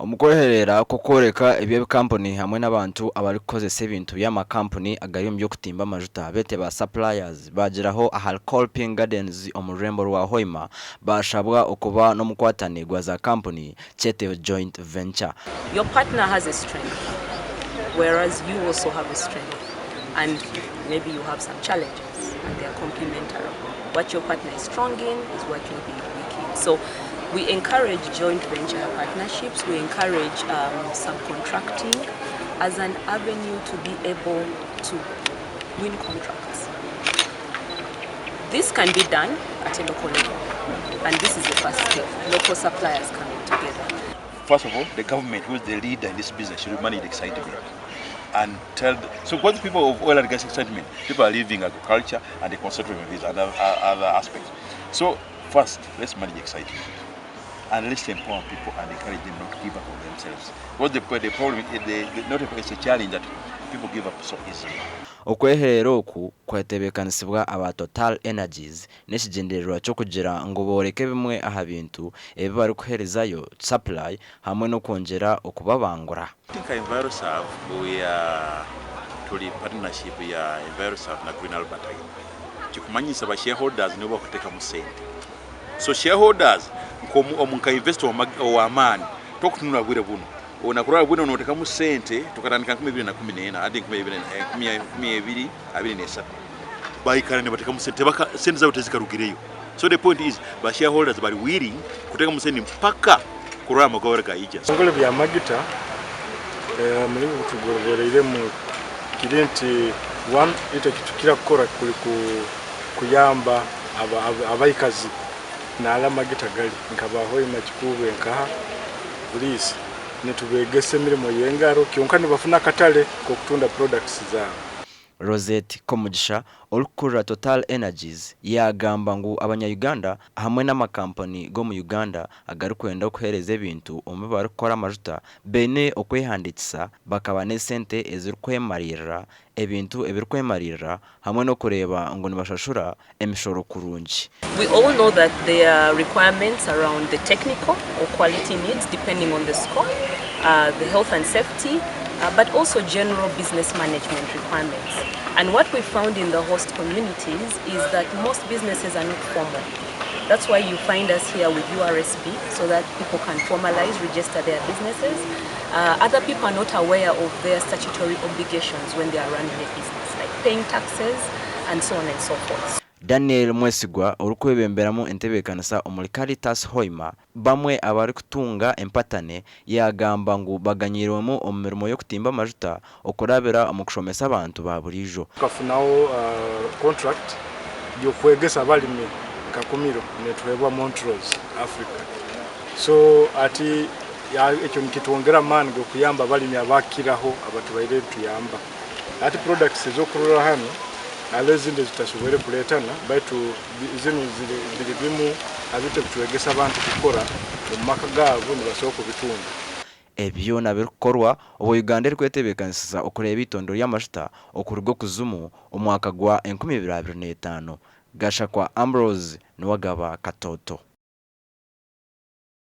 Omu kwehereera kw'okworeka eby'ebikampuni hamwe n'abantu abarikukozesa ebintu by'amakampuni agari omu by'okutimba amajuta beete ba suppliers baagiraho ahari Kolping Gardens omu rurembo rwa Hoima baashabwa okuba n'omukwatane gwa za kampuni kyete joint venture. Your partner has a strength whereas you also have a strength and maybe you have some challenges and they are complementary. What your partner is strong in is what you'll be weak in. So we encourage joint venture partnerships, we encourage subcontracting as an avenue to be able to win contracts. This can be done at a local level and this is the first step, local suppliers coming together. First of all, the government, who is the leader in this business, should manage the excitement and tell. The, so, what people of oil and gas excitement, people are leaving agriculture and they concentrate on these other aspects. So, first, let's manage excitement and let's empower people and encourage them not to give up on themselves. What the problem, the, not it's a challenge that people give up so easily. Okwehereera oku kwatebeekanisibwa aba Total Energies n'ekigyendererwa ky'okugira ngu booreke bimwe aha bintu ebi barikuheerezayo, supply, hamwe n'okwongyera okubabangura. Nka Enviroserve we are turi partnership ya Enviroserve na Green Albertine kikumanyisa ba shareholders nibo bakutekamu sente so shareholders nka nka investor owamaani tokutunura bwire bunu onakurora bwino notekamu sente tukatandika 2014 adi 2023 baikara nibatekamu sente sente zabo tezikarugireyo. So the point is ba shareholders bari willing kutekamu sente mpaka kurora amagobera gaija. Ebitongole bya magita omuringo ogu tugorobereiremu kiri nti one itwe ekitukira kukora kuri kuyamba abaikazi nari amagita gari nka ba Hoima Kikuube nkaha Buriisa nitubegesa emirimo y'engaro kyonka nibafuna akatare k'okutunda products zaabo. Rosette Komugisha, orikukurira Total Energies yaagamba ngu abanya-Uganda hamwe n'amakampani g'omu Uganda agarikwenda okuheereza ebintu omu bi barikukora amajuta baine okwehandiikisa bakaba n'esente ezirikwemariirira, ebintu ebirikwemariirira hamwe n'okureeba ngu nibashashura emishoro kurungi. We all know that there are requirements around the technical or quality needs depending on the scope, the health and safety, but also general business management requirements. And what we found in the host communities is that most businesses are not formal. That's why you find us here with URSB, so that people can formalize, register their businesses. Other people are not aware of their statutory obligations when they are running a business, like paying taxes and so on and so forth. Daniel Mwesigwa, orikwebemberamu entebeekanisa omuri Caritas Hoima, bamwe abarikutunga empatane, yaagamba ngu baganyiirwemu omu mirimo y'okutimba amajuta okurabira omu kushomesa abantu ba buriijo. Tukafunaho contract y'okwegesa abalimi nka Kumiro netuheebwa Montrose Africa so ati ekyo nikitwongera amaani g'okuyamba abalimi abakiraho abatubaire nituyamba. Hati products ez'okurora hanu hariho ezindi ezitutasoboire kureetana baitu zinu ziri bimu ha bintu ebitwegesa abantu kukora omu maka gaabo nibasobora kubitunda. Ebi byona birikukorwa obwo Uganda erikwetebeekanisiza okureeba eitondo ry'amajuta okuruga okuzimu omwaka gwa 2025, Gashakwa Ambrose niwe agaba Katoto.